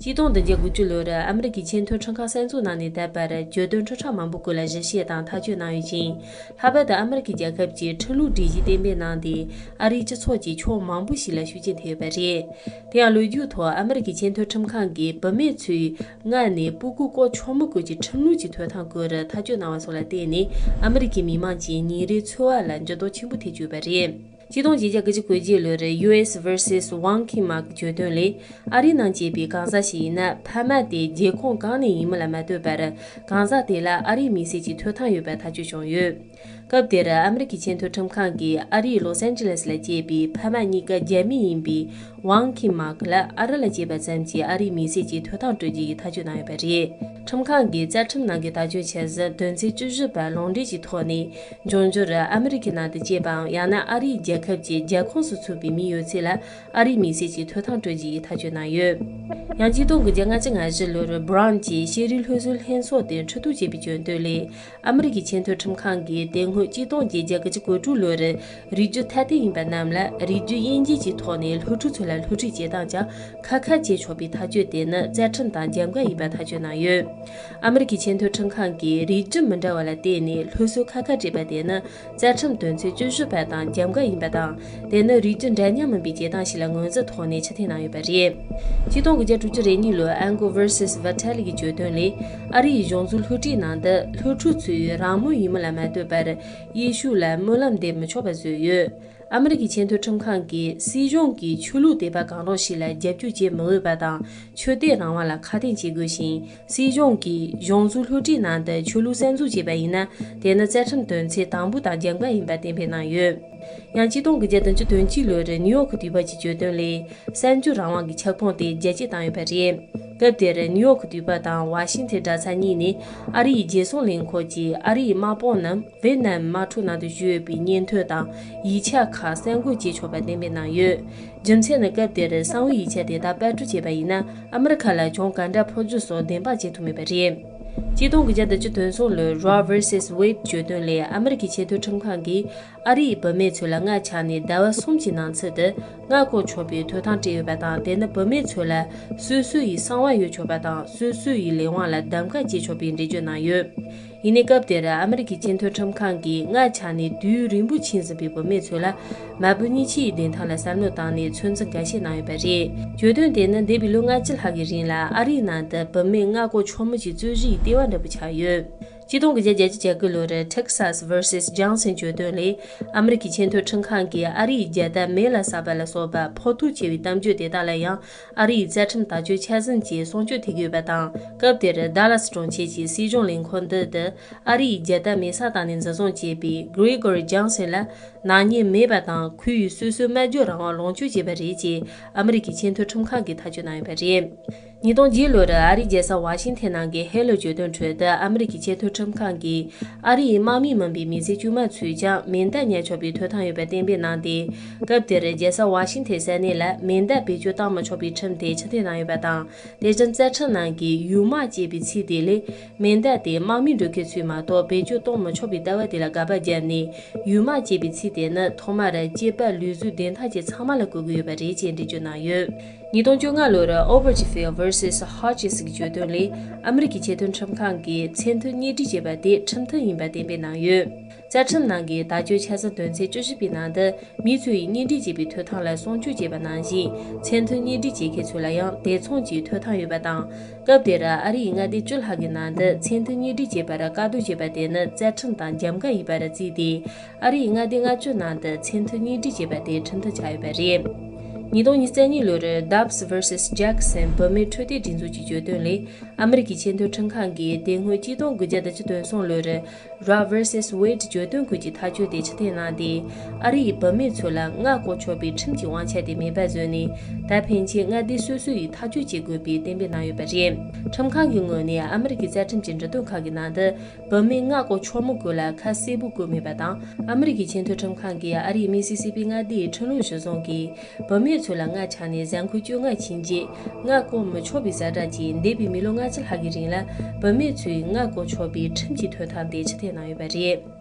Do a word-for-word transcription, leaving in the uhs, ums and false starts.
ཆིག་སྟོང་བདུན་བརྒྱ་དགུ་བཅུ་ལོར་ཨ་མི་རི་ཀའི་ཆེས་མཐོའི་ཁྲིམས་ཁང་གསར་འཛུགས་གནང་ནས་ད་བར་གྱོད་དོན་ཁྲི་ཕྲག་མང་པོའི་སྐོར་ལ་ཞིབ་བཤེར་དང་ཐག་གཅོད་གནང་ཡོད་ཅིང་། ལྷག་པར་དུ་ཨ་མི་རི་ཀའི་རྒྱལ་ཁབ་ཀྱིས་ཁྲིམས་ལུགས་སྒྲིག་གཞི་གཏན་འབེབས་གནང་སྟེ། ཨ་རིའི་སྤྱི་ཚོགས་ཀྱི་ཕྱོགས་མང་པོ་ཞིག་ལ་ཤུགས་རྐྱེན་ཐེབས་ཡོད་པ་རེད། དེ་ཡང་ལོ་རྒྱུས་ཐོག་ཨ་མི་རི་ཀའི་ཆེས་མཐོའི་ཁྲིམས་ཁང་གིས་བུད་མེད་ཚོས་མངལ་ནས་སྤུ་གུ་བཀོག་ཆོག་མི་སྐོར་གྱི་ཁྲིམས་ལུགས་ཀྱི་ཐོབ་ཐང་སྐོར་ཐག་གཅོད་གནང་བ་སོགས་ལ་བརྟེན་ནས། ཨ་མི་རི་ཀའི་མི་དམངས་ཀྱི་ཉིན་རེའི་འཚོ་བ་ལ་འགྱུར་ལྡོག་ཆེན་པོ་ཐེབས་བཅུག་པ་རེད། ཆིག་སྟོང་བརྒྱད་བརྒྱ་དགུ་བཅུ་གོ་བརྒྱད་ལོར་ཡུ་ཨེས་ཝར་སེས་ཝང་ཁི་མཱག་གྱོད་དོན་ལས། ཨ་རིའི་ནང་སྐྱེས་པའི་གང་ཟག་ཞིག་ཡིན་ན། ཕ་མ་དེ་རྒྱལ་ཁོངས་གང་ནས་ཡིན་མིན་ལ་མ་ལྟོས་པར། གང་ཟག་དེ་ལ་ཨ་རིའི་མི་སེར་གྱི་ཐོབ་ཐང་ཡོད་པ་ཐག་གཅོད་བྱུང་ཡོད། སྐབས་དེར་ཨ་མི་རི་ཀའི་ཆེས་མཐོའི་ཁྲིམས་ཁང་གིས་ཨ་རིའི་ལོས་ཨན་ཇི་ལེས་ལ་སྐྱེས་པའི་ཕ་མ་གཉིས་ཀ་རྒྱ་མི་ཡིན་པའི་ཝང་ཁི་མཱག་ལ་ཨ་རི་ལ་སྐྱེས་པ་ཙམ་གྱི་ཨ་རིའི་མི་སེར་གྱི་ཐོབ་ཐང་སྤྲོད་རྒྱུ་ཡི་ཐག་གཅོད་གནང་ཡོད་པ་རེད། ཁྲིམས་ཁང་གིས་རྩ་ཁྲིམས་ནང་གི་དག་བཅོས་འཆར་ཟིན་དོན་ཚན་བཅུ་བཞི་པ་ལུང་འདྲེན་གྱི་ཐོག་ནས། འབྱུང་འགྱུར་ཨ་མི་རི་ཀའི་ནང་དུ་སྐྱེས་པའམ། ཡང་ན་ཨ་རིའི་རྒྱལ་ཁབ་ཀྱི་རྒྱལ་ཁོངས་སུ་ཚུད་པའི་མི་ཡོད་ཚད་ལ། ཨ་རིའི་མི་སེར་གྱི་ཐོབ་ཐང་སྤྲོད་རྒྱུ་ཡི་ཐག་གཅོད་གནང་ཡོད། ཡང་ཆིག་སྟོང་དགུ་བརྒྱ་ལྔ་བཅུ་ང་བཞི་ལོར་བྷ་རོན་གྱི་ཤེས་རིག་སློབ་གསོའི་ལྷན་ཚོགས་དེ་འཁྲུག་གཏོར་བྱས་པའི་གྱོད་དོན་ལས། ཨ་མི་རི་ཀའི་ཆེས་མཐོའི་ཁྲིམས་ཁང་གིས་དེ་སྔོན་ཆིག་སྟོང་བརྒྱད་བརྒྱ་དགུ་བཅུ་གོ་དྲུག་ལོར་རིགས་རྒྱུད་ཐ་དད་ཡིན་པ་རྣམས་ལ་རིགས་རྒྱུད་དབྱེ་འབྱེད་ཀྱི་ཐོག་ནས་སློབ་ཕྲུག་ཚོ་ལ་སློབ་ཁྲིད་བྱེད་སྟངས་ཀྱང་ཁ་ཁ་བྱེད་ཆོག་པའི་ཐག་གཅོད་དེ་ནི་རྩ་ཁྲིམས་དང་འཇམ་འགལ་ཡིན་པ་ཐག་གཅོད་གནང་ཡོད། ཨ་མི་རི་ཀའི་ཆེས་མཐོའི་ཁྲིམས་ཁང་གིས་རིགས་རྒྱུད་མི་འདྲ་བ་ལ་བརྟེན་ནས་སློབ་གསོ་ཁ་ཁ་སྤྲད་པ་དེ་ནི། རྩ་ཁྲིམས་དོན་ཚན་བཅུ་བཞི་པ་དང་འཇམ་འགལ་ཡིན་པ་དང་། དེ་ནི་རིགས་རྒྱུད་འདྲ་མཉམ་མིན་པའི་བྱེད་སྟངས་ཤིག་ལ་ངོས་འཛིན་ཐོག་ནས་ཕྱིར་འཐེན་གནང་ཡོད་པ་རེད། ཆིག་སྟོང་དགུ་བརྒྱ་དྲུག་ཅུ་རེ་གཉིས་ལོའི་ཨན་གོ་ཝར་སེས་ཝ་ཐ་ལི་གི་གྱོད་དོན་ལས། ཨ་རིའི་གཞུང་བཟོའི་སློབ་ཁྲིད་ནང་དུ་སློབ་ཕྲུག་ཚོས་རང་མོས་ཡིན་མིན་ལ་མ་ལྟོས་པར། གཡས་གཞུག་ལ་སྨོན་ལམ་འདེབས་མི་ཆོག་པ་བཟོས་ཡོད། ཨ་མི་རི་ཀའི་ཆེས་མཐོའི་ཁྲིམས་ཁང་གིས་སྲིད་གཞུང་གིས་ཆོས་ལུགས་དད་པ་གང་རུང་ཞིག་ལ་རྒྱབ་སྐྱོར་བྱེད་མི་འོས་པ་དང་། ཆོས་དད་རང་དབང་ལ་ཁ་གཏད་བྱེད་དགོས་ཤིང་། སྲིད་གཞུང་གིས་གཞུང་བཟོའི་སློབ་ཁྲིད་ནང་དུ་ཆོས་ལུགས་གསར་འཛུགས་བྱས་པ་ཡིན་ན། དེ་ནི་རྩ་ཁྲིམས་དོན་ཚན་དང་པོ་དང་འཇམ་འགལ་ཡིན་པ་གཏན་འབེབས་གནང་ཡོད། ཡང་ཆིག་སྟོང་དགུ་བརྒྱ་བདུན་ཅུ་དོན་གཅིག་ལོར་ནིའུ་ཡོག་གི་དུས་བབ་ཀྱི་གྱོད་དོན་ལས། གསར་འགྱུར་རང་དབང་གི་ཁྱབ་ཁོངས་དེ་རྒྱ་སྐྱེད་བཏང་ཡོད་པ་རེད། སྐབས་དེར་ནིའུ་ཡོག་གི་དུས་བབ་དང་ཝ་ཤིང་ཐན་དྲ་ཚགས་གཉིས་ནས། ཨ་རིའི་རྒྱལ་སྲུང་ལས་ཁུངས་ཀྱིས་ཨ་རིའི་དམག་དཔུང་རྣམས་ཝེད་ནམ་དམག་འཁྲུག་ནང་དུ་ཞུགས་ཡོད་པའི་སྙན་ཐོ་དང་ཡིག་ཆ་ཁག་གསར་འགོད་བྱེད་ཆོག་པ་གཏན་འབེབས་གནང་ཡོད། རྒྱུ་མཚན་ནི། སྐབས་དེར་གསང་བའི་ཡིག་ཆ་དེ་དག་པར་སྐྲུན་བྱས་པ་ཡིན་ན། ཨ་མི་རི་ཁ་ལ་གྱོང་ག་འདྲ་ཕོག་རྒྱུ་སོགས་བདེན་དཔང་བྱེད་ཐུབ་མེད་པ་རེད། ཆིག་སྟོང་དགུ་བརྒྱ་བདུན་ཅུ་དོན་གསུམ་ལོའི་Roe versus Wade གྱོད་དོན་ལས། ཨ་མི་རི་ཀའི་ཆེས་མཐོའི་ཁྲིམས་ཁང་གིས། ཨ་རིའི་བུད་མེད་ཚོ་ལ་མངལ་ཆགས་ནས་ཟླ་བ་གསུམ་གྱི་ནང་ཚུད་དུ་མངལ་སྐོག་ཆོག་པའི་ཐོབ་ཐང་སྤྲད་ཡོད་པ་དང་། དེ་ནི་བུད་མེད་ཚོ་ལ་སོ་སོ་ཡི་གསང་བ་ཡོད་ཆོག་པ་དང་། སོ་སོ་ཡི་ལས་དབང་ལ་གདམ་ག་བྱེད་ཆོག་པའི་འགྲེལ་བརྗོད་གནང་ཡོད། ཡིན་ནའི་སྐབས་དེར་ཨ་མི་རི་ཀའི་ཆེས་མཐོའི་ཁྲིམས་ཁང་གིས་མངལ་ཆགས་ནས་དུས་ཡུན་རིང་པོ་ཕྱིན་ཟིན་པའི་བུད་མེད་ཚོ་ལ་མ་བུ་གཉིས་ཆའི་བདེན་མཐའ་ལ་བསམ་བློ་བཏང་ནས་ཚོད་འཛིན་འགའ་ཤས་གནང་ཡོད་པ་རེད། གྱོད་དོན་དེ་ནི་འདས་པའི་ལོ་ལྔ་བཅུ་ལྷག་གི་རིང་ལ་ཨ་རིའི་ནང་དུ་བུད་མེད་མངལ་སྐོག་ཆོག་མི་གྱི་རྩོད་གཞི་ཡི་ལྟེ་བ་འདྲ་པོ་ཆགས་ཡོད། ཆིག་སྟོང་དགུ་བརྒྱ་བརྒྱད་ཅུ་གྱ་དགུ་ལོར་Texas versus Johnson གྱོད་དོན་ལས། ཨ་མི་རི་ཀའི་ཆེས་མཐོའི་ཁྲིམས་ཁང་གིས་ཨ་རིའི་རྒྱལ་དར་མེ་ལ་བསྲེགས་པ་ལ་སོགས་པ་ཕོག་ཐུག་ཆེ་བའི་གཏམ་བརྗོད་དེ་དག་ལ་ཡང་། ཨ་རིའི་རྩ་ཁྲིམས་དག་བཅོས་འཆར་ཟིན་གྱིས་སྲུང་སྐྱོབ་ཐེབས་ཡོད་པ་དང་། སྐབས་དེར་Dallas གྲོང་ཁྱེར་གྱི་སྲིད་གཞུང་ལས་ཁུངས་འདི་དུ། ཨ་རིའི་རྒྱལ་དར་མེ་བསྲེགས་བཏང་ནས་འཛིན་བཟུང་བྱས་པའི་Gregory Johnson ལ་ནག་ཉེས་མེད་པ་དང་། ཁོ་ཡིས་སོ་སོའི་སྨྲ་བརྗོད་རང་དབང་ལོངས་སྤྱོད་བྱས་པ་རེད་ཅེས་ཨ་མི་རི་ཀའི་ཆེས་མཐོའི་ཁྲིམས་ཁང་གིས་ཐག་གཅོད་གནང་ཡོད་པ་རེད། ཉིས་སྟོང་བརྒྱད་ལོར་ཨ་རིའི་རྒྱལ་ས་ཝ་ཤིང་ཐན་ནང་གི་ཧེ་ལོ་གྱོད་དོན་ཁྲོད་དུ། ཨ་མི་རི་ཀའི་ཆེས་མཐོའི་ཁྲིམས་ཁང་གིས་ཨ་རིའི་དམག་མི་མིན་པའི་མི་སེར་དཀྱུས་མ་ཚོས་ཀྱང་མེ་མདའ་ཉར་ཆོག་པའི་ཐོབ་ཐང་ཡོད་པ་གཏན་འབེབས་གནང་སྟེ། སྐབས་དེར་རྒྱལ་ས་ཝ་ཤིང་ཐན་ས་གནས་ལ་མེ་མདའ་བེད་སྤྱོད་གཏང་མི་ཆོག་པའི་ཁྲིམས་དེ་ཕྱིར་འཐེན་གནང་ཡོད་པ་དང་། དེ་བཞིན་རྩ་ཁྲིམས་ནང་གི་ཡུལ་དམག་ཅེས་པའི་ཚིག་དེ་ལས། མེ་མདའ་དེ་དམག་མིའི་འགྲུལ་སྐྱེལ་ཚོས་མ་གཏོགས་བེད་སྤྱོད་གཏོང་མི་ཆོག་པའི་ལྟ་བ་དེ་ལ་དགག་པ་བརྒྱབ་ནས། ཡུལ་དམག་ཅེས་པའི་ཚིག་དེ་ནི་ཐོག་མར་སྐྱེས་པ་ལུས་གཟུགས་བདེ་ཐང་ཅན་ཚང་མ་ལ་གོ་གི་ཡོད་པ་རེད་ཅེས་འགྲེལ་བརྗོད་གནང་ཡོད། ཉིས་སྟོང་བཅོ་ལྔ་ལོར་Obergefell versus Hodges གི་གྱོད་དོན་ལས། ཨ་མི་རི་ཀའི་ཆེས་མཐོའི་ཁྲིམས་ཁང་གིས་ཚད་མཐུན་གཉེན་སྒྲིག་བྱས་པ་དེ་ཁྲིམས་མཐུན་ཡིན་པ་གཏན་འབེབས་གནང་ཡོད། རྩ་ཁྲིམས་ནང་གི་དག་བཅོས་འཆར་ཟིན་དོན་ཚན་བཅུ་བཞི་པའི་ནང་དུ། མི་ཚོས་གཉེན་སྒྲིག་བྱེད་པའི་ཐོབ་ཐང་ལ་སྲུང་སྐྱོབ་བྱས་པ་ནང་བཞིན། ཚད་མཐུན་གཉེན་སྒྲིག་བྱེད་མཁན་ཚོ་ལ་ཡང་དེ་མཚུངས་ཀྱི་ཐོབ་ཐང་ཡོད་པ་དང་། སྐབས་དེར་ཨ་རིའི་མངའ་སྡེ་བཅུ་ལྷག་གི་ནང་དུ་ཚད་མཐུན་གཉེན་སྒྲིག་བྱེད་པར་བཀག་སྡོམ་བྱས་པ་དེ་ནི་རྩ་ཁྲིམས་དང་འགལ་འགྲིག་ཡིན་པར་བརྩིས་ཏེ། ཨ་རིའི་མངའ་སྡེ་ལྔ་བཅུ་ནང་དུ་ཚད་མཐུན་གཉེན་སྒྲིག་བྱས་པ་དེ་ཁྲིམས་མཐུན་ཆགས་ཡོད་པ་རེད། ཉིས་སྟོང་ཉེར་གཉིས་ལོར་Dobbs versus Jackson བུད་མེད་འཕྲོད་བསྟེན་སྒྲིག་འཛུགས་ཀྱི་གྱོད་དོན་ལས། ཨ་མི་རི་ཀའི་ཆེས་མཐོའི་ཁྲིམས་ཁང་གིས་དེ་སྔོན་ཆིག་སྟོང་དགུ་བརྒྱ་བདུན་ཅུ་དོན་གསུམ་ལོར། Roe versus Wade གྱོད་དོན་ཁུལ་གྱི་ཐག་གཅོད་དེ་ཕྱིར་འཐེན་གནང་སྟེ། ཨ་རི་ཡིས་བུད་མེད་ཚོ་ལ་མངལ་སྐོག་ཆོག་པའི་ཁྲིམས་ཀྱི་དབང་ཆ་དེ་མེད་པ་བཟོས་ནས། ད་ཕན་ཆད་མངའ་སྡེ་སོ་སོ་ཡིས་ཐག་གཅོད་བྱེད་དགོས་པའི་གཏན་འབེབས་གནང་ཡོད་པ་རེད། ཁྲིམས་ཁང་གི་ངོས་ནས་ཨ་མི་རི་ཀའི་རྩ་ཁྲིམས་ཀྱི་འབྲུ་དོན་ཁག་གི་ནང་དུ། བུད་མེད་མངལ་སྐོག་ཆོག་མི་སྐོར་ལ་ཁ་གསལ་པོ་བཀོད་མེད་པ་དང་། ཨ་མི་རི་ཀའི་ཆེས་མཐོའི་ཁྲིམས་ཁང་གིས་ཨ་རིའི་མི་སི་སི་པི་མངའ་སྡེའི་ཁྲིམས་ལུགས་གཞིར་བཟུང་གིས། བུད་མེད་ཚོ་ལ་མངལ་ཆགས་ནས་གཟའ་འཁོར་བཅོ་ལྔ་ཕྱིན་རྗེས། མངལ་སྐོག་མི་ཆོག་པའི་གསལ་བསྒྲགས་ཀྱིས་འདས་པའི་མི་ལོ་ལྔ་བཅུ་ལྷག་གི་རིང་ལ། བུད་མེད་ཚོས་མངལ་སྐོག་ཆོག་པའི་ཁྲིམས་ཀྱི་ཐོབ་ཐང་དེ་ཕྱིར་འཐེན་གནང་ཡོད་པ་རེད།